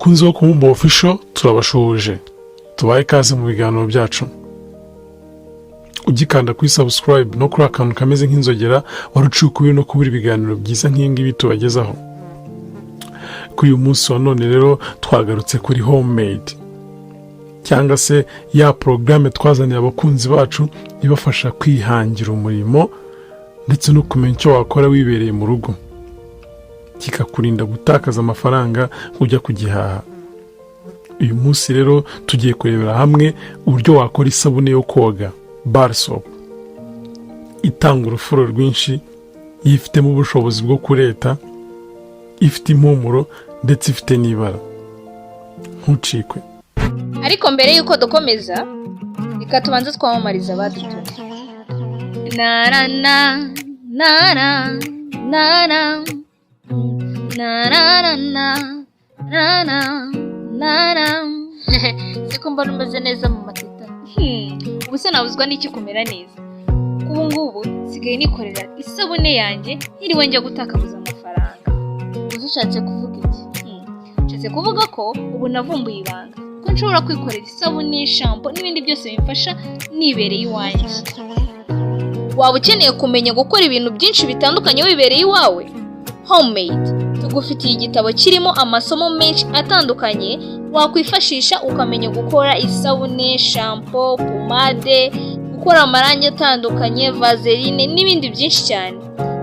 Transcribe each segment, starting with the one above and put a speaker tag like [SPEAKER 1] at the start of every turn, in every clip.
[SPEAKER 1] Bakunzi bo Kumumba Official, turabashuhuje, tubahe ikaze mu biganiro byacu. Ugikanda kuri subscribe no kuri akantu kameze nk'inzogera, wari uciye ukubiri no kubura ibiganiro byiza nk'ibi tubagezaho. Kuri uyu munsi wa none rero twagarutse kuri homemade, cyangwa se ya porogaramu twazaniye abakunzi bacu ibafasha kwihangira umurimo ndetse no kumenya icyo wakora wibereye mu rugo, kikakurinda gutakaza amafaranga ujya kugihaha. Uyu munsi rero tugiye kurebera hamwe uburyo wakora isabune yo koga, bar soap, itanga urufuro rwinshi, yifitemo ubushobozi bwo kureta, ifite impumuro ndetse ifite n'ibara. Ntucikwe.
[SPEAKER 2] Ariko mbere y'uko dukomeza, reka tubanze twamamariza abadutumye. Na na na na na na na na na na na na na na. Siko mbona umeze neza mu matita? Ubu se nabuzwa n'iki kumera neza? Ubu ngubu nsigaye nikorera isabune yanjye ntiriwe njya gutakaza amafaranga. Uzi ushatse kuvuga iki? Nshatse kuvuga ko ubu navumbuye ibanga ko nshobora kwikorera isabune, shampoo n'ibindi byose bimfasha nibereye iwanjye. Waba ukeneye kumenya gukora ibintu byinshi bitandukanye wibereye iwawe? Homemade tugufitiye igitabo kirimo amasomo menshi atandukanye wakwifashisha ukamenya gukora isabune, shampoo, pomade, gukora amarangi atandukanye, vaseline n'ibindi byinshi cyane.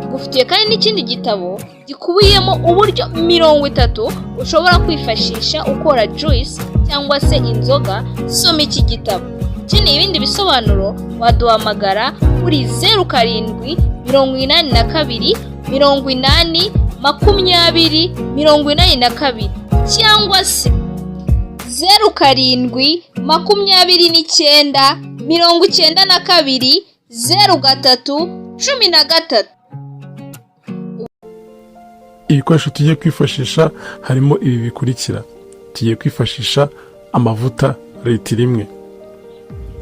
[SPEAKER 2] Tugufitiye kandi n'ikindi gitabo gikubiyemo uburyo 30 ushobora kwifashisha ukora juice cyangwa se inzoga. Soma iki gitabo. Ukeneye ibindi bisobanuro waduhamagara kuri 0782 80 20 82 cyangwa se 0729 92 03 13.
[SPEAKER 1] Ibikoresho tugiye kwifashisha harimo ibi bikurikira: tugiye kwifashisha amavuta litiro 1,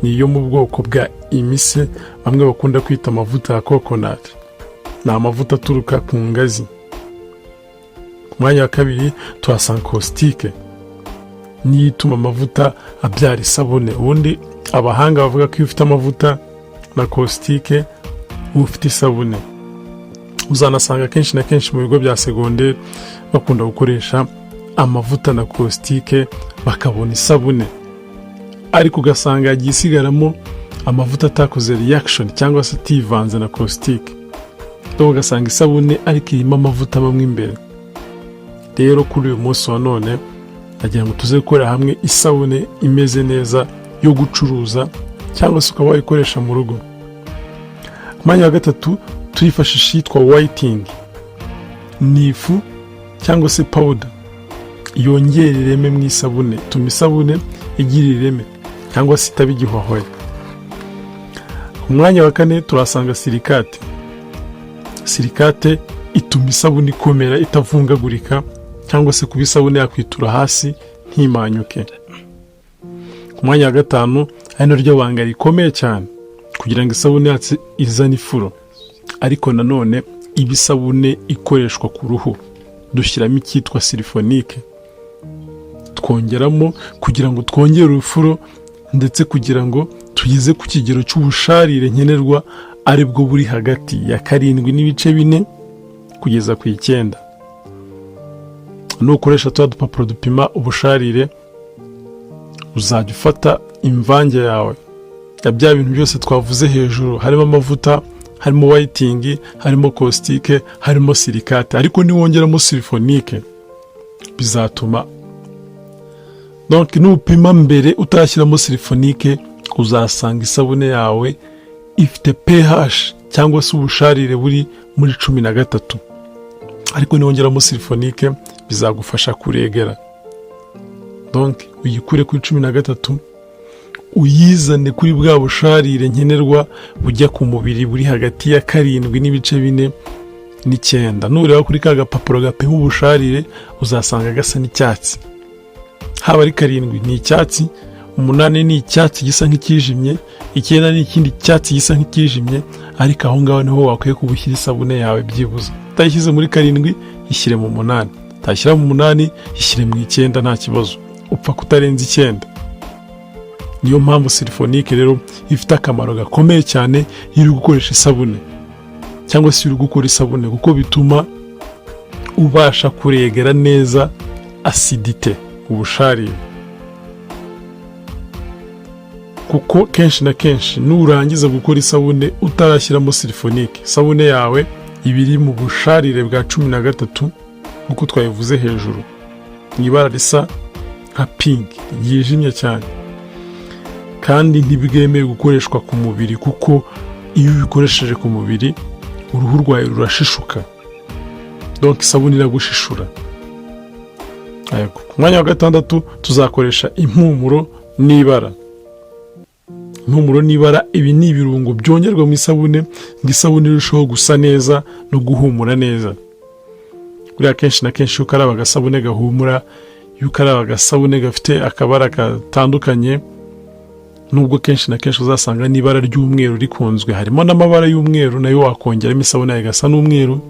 [SPEAKER 1] ni iyo mu bwoko bwa imise, bamwe bakunda kwita amavuta ya coconut, ni amavuta aturuka ku ngazi. Ku mwanya wa kabiri tuhasanga caustique, niyo ituma amavuta abyara isabune. Ubundi abahanga bavuga ko iyo ufite amavuta na caustique uba ufite isabune. Uzanasanga kenshi na kenshi mu bigo bya segonderi bakunda gukoresha amavuta na caustique bakabona isabune, ariko ugasanga yagiye isigaramo amavuta atakoze reaction cyangwa se ativanze na caustique, ugasanga isabune ariko irimo amavuta amwe imbere. Rero kuri uyu munsi wa none nagira ngo tuze gukorera hamwe isabune imeze neza yo gucuruza cyangwa se ukaba wayikoresha mu rugo. Ku mwanya wa gatatu turifashisha iyitwa whitening, ni ifu cyangwa se powder yongera ireme mu isabune, ituma isabune igira ireme cyangwa se itaba igihwahwaye. Ku mwanya wa kane turahasanga silicate. Silicate ituma isabune ikomera, itavungagurika, cyangwa se kuba isabune yakwitura hasi ntimanyuke. Ku mwanya wa gatanu, ari naryo banga rikomeye cyane kugira ngo isabune yacu izane ifuro, ariko nanone iba isabune ikoreshwa ku ruhu, dushyiramo icyitwa sulfonique. Twongeramo kugira ngo twongere urufuro ndetse kugira ngo tugeze ku kigero cy'ubusharire nkenerwa, aribwo buri hagati ya 7.4 kugeza ku 9. Nukoresha tuba dupapuro dupima ubusharire, uzajya ufata imvange yawe ya bya bintu byose twavuze hejuru, harimo amavuta, harimo whitening, harimo caustique, harimo silicate, ariko niwongeramo sulfonique bizatuma, donc nupima mbere utashyiramo sulfonique, uzasanga isabune yawe ifite pH cyangwa se ubusharire buri muri 13, ariko niwongeramo sulfonique bizagufasha kuregera, donc uyikure kuri 13 uyizane kuri bwa busharire nkenerwa bujya ku mubiri buri hagati ya 7.4 n'9. Nureba kuri ka gapapuro gapima ubusharire uzasanga gasa n'icyatsi. Haba ari 7 ni icyatsi, 8 ni icyatsi gisa nk'icyijimye, 9 ni ikindi cyatsi gisa nk'icyijimye, ariko aho ngaho niho wakwiye kuba ushyira isabune yawe. Byibuze utayishyize muri 7, ishyire mu 8. Utashyira mu 8, ishyire mu 9, nta kibazo, upfa kutarenza 9. Niyo mpamvu sulfonique rero ifite akamaro gakomeye cyane iyo uri gukoresha isabune cyangwa se iyo uri gukora isabune, kuko bituma ubasha kuregera neza acidité, ubusharire, kuko kenshi na kenshi nurangiza gukora isabune utarashyiramo sulfonique, isabune yawe iba iri mu busharire bwa 13, nk'uko twabivuze hejuru, mu ibara risa nka pink ryijimye cyane, kandi ntibwemewe gukoreshwa ku mubiri, kuko iyo ubikoresheje ku mubiri uruhu rwawe rurashishuka. Donc isabune iragushishura. Yego. Ku mwanya wa gatandatu tuzakoresha impumuro n'ibara. Impumuro n'ibara, ibi ni ibirungo byongerwa mu isabune ngo isabune irusheho gusa neza no guhumura neza. Buriya kenshi na kenshi iyo ukaraba agasabune gahumura, iyo ukaraba agasabune gafite akabara gatandukanye, nubwo kenshi na kenshi uzasanga n'ibara ry'umweru rikunzwe, harimo n'amabara y'umweru nayo wakongeramo, isabune yawe igasa n'umweru,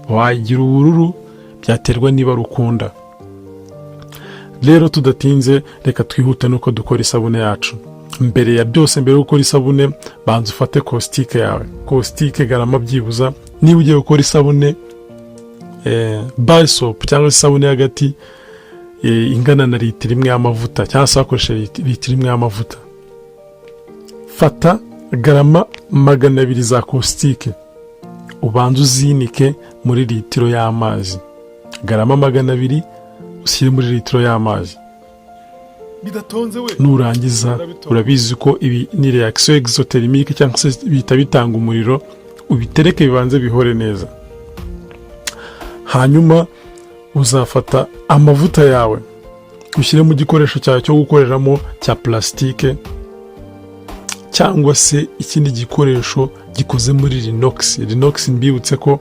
[SPEAKER 1] wagira ubururu, byaterwa n'ibara ukunda. Rero tudatinze, reka twihute nuko dukora isabune yacu. Mbere ya byose, mbere yo gukora isabune, banza ufate caustique yawe, caustique garama byibuza, niba ugiye gukora isabune bar soap cyangwa se isabune y'agati, ingana na litiro 1 y'amavuta, cyangwa se wakoresha litiro 1 y'amavuta. Fata garama 200 za caustique, ubanze uzinike muri litiro y'amazi. Garama 200 ushyire muri litiro y'amazi.
[SPEAKER 3] Bidatonze we.
[SPEAKER 1] Nurangiza, urabizi ko ibi ni réaction exothermique, cyangwa se bihita bitanga umuriro, ubitereke bibanze bihore neza. Hanyuma uzafata amavuta yawe ushyire mu gikoresho cyawe cyo gukoreramo cya plastique, cyangwa se ikindi gikoresho gikoze muri l'inox. L'inox, mbibutse ko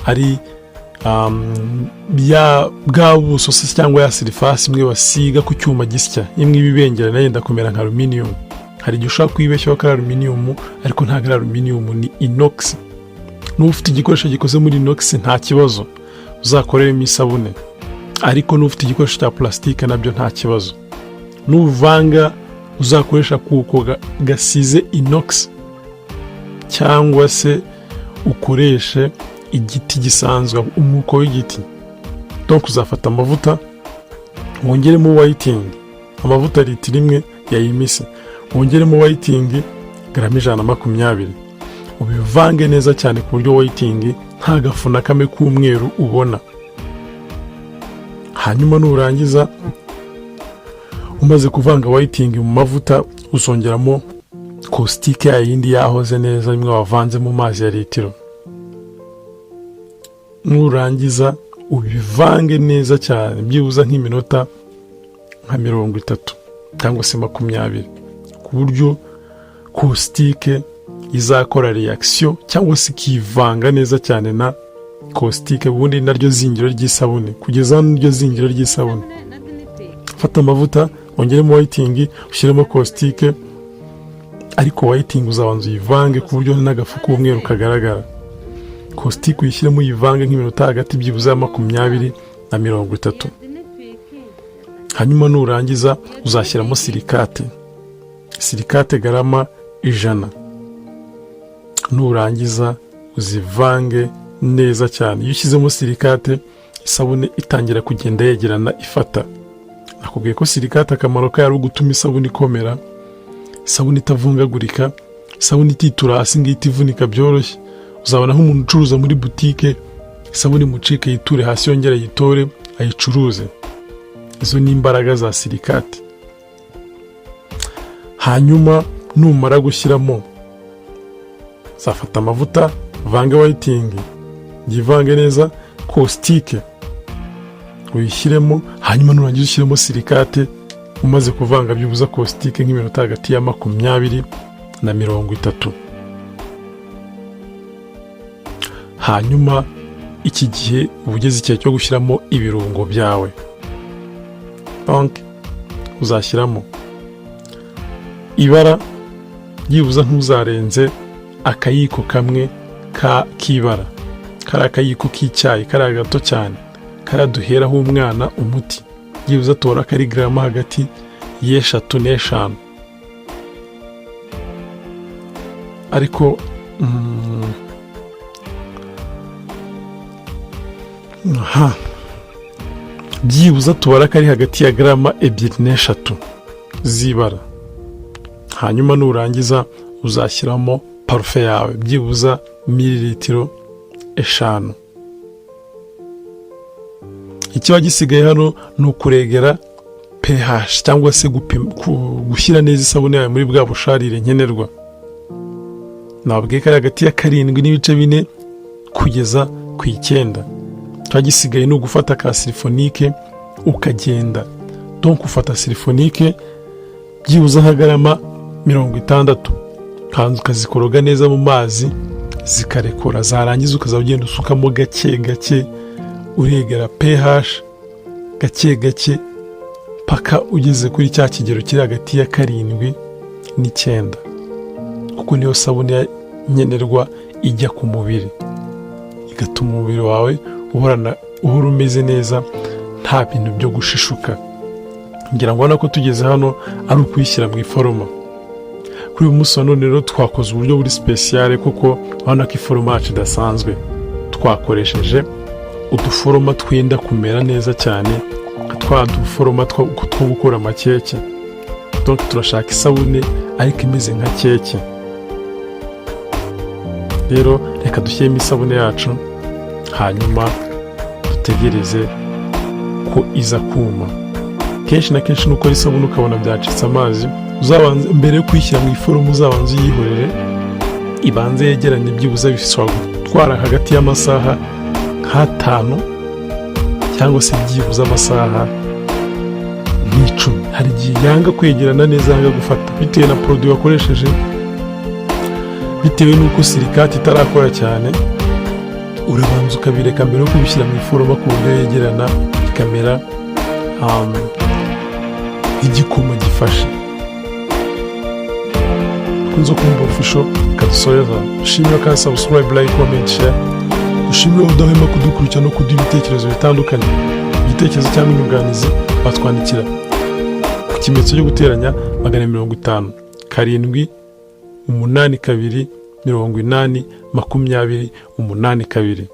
[SPEAKER 1] ari ya bwa buso se cyangwa ya surface imwe basiga ku cyuma gisya, imwe iba ibengerana yenda kumera nka aluminium. Hari igihe ushobora kwibeshyaho ko ari aluminium, ariko ntabwo ari aluminium, ni inox. Nuba ufite igikoresho gikoze muri inox, nta kibazo, uzakoreremo isabune. Ariko nuba ufite igikoresho cya plastique, nabyo nta kibazo. Nuvanga uzakoresha akuko gasize inox, cyangwa se ukoreshe igiti gisanzwe, umwuko w'igiti. Donc uzafata amavuta, wongeremo whiting, amavuta litiro 1 yayimise, wongeremo whiting garama 120, ubivange neza cyane ku buryo whiting nta gafu na kamwe k'umweru ubona. Hanyuma nurangiza, umaze kuvanga whiting mu mavuta, uzongeramo caustique ya yindi yahoze neza, imwe wavanze mu mazi ya litiro. Nurangiza ubivange neza cyane, byibuze nk'iminota nka 30 cyangwa se 20, ku buryo caustique izakora réaction cyangwa se ikivanga neza cyane na caustique. Ubundi naryo zingiro ry'isabune, kugeza hano niryo zingiro ry'isabune. Fata amavuta, wongeremo whiting, ushyiremo caustique, ariko whiting uzabanza uyivange ku buryo n'agafu k'umweru kagaragara. Caustique uyishyiremo, uyivange nk'iminota hagati byibuze ya 20 na 30. Hanyuma nurangiza uzashyiramo silicate, silicate garama 100. Nurangiza uzivange neza cyane. Iyo ushyizemo silicate, isabune itangira kugenda yegerana, ifata. Nakubwiye ko silicate akamaro kayo ari ugutuma isabune ikomera, isabune itavungagurika, isabune ititura hasi ngo ihite ivunika byoroshye. Uzabona nk'umuntu ucuruza muri butike, isabune imucike yiture hasi, yongere ayitore ayicuruze. Izo ni imbaraga za silicate. Hanyuma numara gushyiramo, uzafata amavuta, uvange whiting, yivange neza, caustique uyishyiremo. Hanyuma nurangiza ushyiremo silicate, umaze kuvanga byibuza caustique nk'iminota hagati ya 20 na 30. Hanyuma iki gihe uba ugeze igihe cyo gushyiramo ibirungo byawe. Donc uzashyiramo ibara, byibuza ntuzarenze akayiko kamwe k'ibara, kari akayiko k'icyayi, kari gato cyane, kari akayiko kamwe k'ibara. Kariya duheraho umwana umuti, byibuze tubona ko ari garama hagati y'eshatu n'eshanu. Ariko aha byibuze tubara ko ari hagati ya garama 2 n'eshatu z'ibara. Hanyuma nurangiza uzashyiramo parufe yawe, byibuza mililitiro 5. Ikiba gisigaye hano ni ukuregera pH cyangwa se gushyira neza isabune yawe muri bwa busharire nkenerwa. Nabwiye ko ari hagati ya 7.4 kugeza ku 9. Kiba gisigaye ni ugufata ka sulfonique ukagenda. Donc ufata sulfonique byibuze nka garama 60, ukabanza ukazikoroga neza mu mazi zikarekura, zarangiza ukazaba ugenda usukamo gake gake, uregera pH gake gake paka ugeze kuri cya kigero kiri hagati ya 7 n'9, kuko niyo sabune nkenerwa ijya ku mubiri, igatuma umubiri wawe uhora umeze neza, nta bintu byo gushishuka. Ngira ngo ubona ko tugeze hano ari ukuyishyira mu iforoma. Kuri uyu munsi wa none rero twakoze uburyo buri spécial, kuko urabona ko iforoma yacu idasanzwe. Twakoresheje uduforoma twenda kumera neza cyane nka twa duforoma two gukora amakeke. Donc turashaka isabune ariko imeze nka keke. Rero reka dushyiremo isabune yacu, hanyuma dutegereze ko iza kuma. Kenshi na kenshi nukora isabune ukabona byacitse amazi, uzabanze mbere yo kuyishyira mu iforomo uzabanze uyihorere ibanze yegerane. Byibuze bishobora gutwara hagati y'amasaha nk'atanu cyangwa se byibuze amasaha nk'icumi. Hari igihe yanga kwegerana neza, yanga gufata, bitewe na produit wakoresheje, bitewe n'uko silicate itarakora cyane. Urabanza ukabireka mbere yo kubishyira mu iforoma, ku buryo yegerana ikamera nk'igikoma gifashe. Kunze kumva official kadusoreza. Dushimira kandi subscribe, like, comment, share. Dushimire udahwema kudukurikira no kuduha ibitekerezo bitandukanye. Igitekerezo cyangwa inyunganizi batwandikira ku kimenyetso cyo guteranya 557 82 20 82,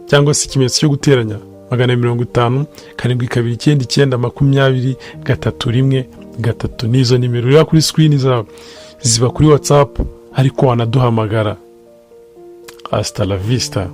[SPEAKER 1] cyangwa se ikimenyetso cyo guteranya 250 7299 20 3 1 3. N'izo nimero rero kuri screen zawe ziba kuri WhatsApp, ariko wanaduhamagara. Hasta la vista.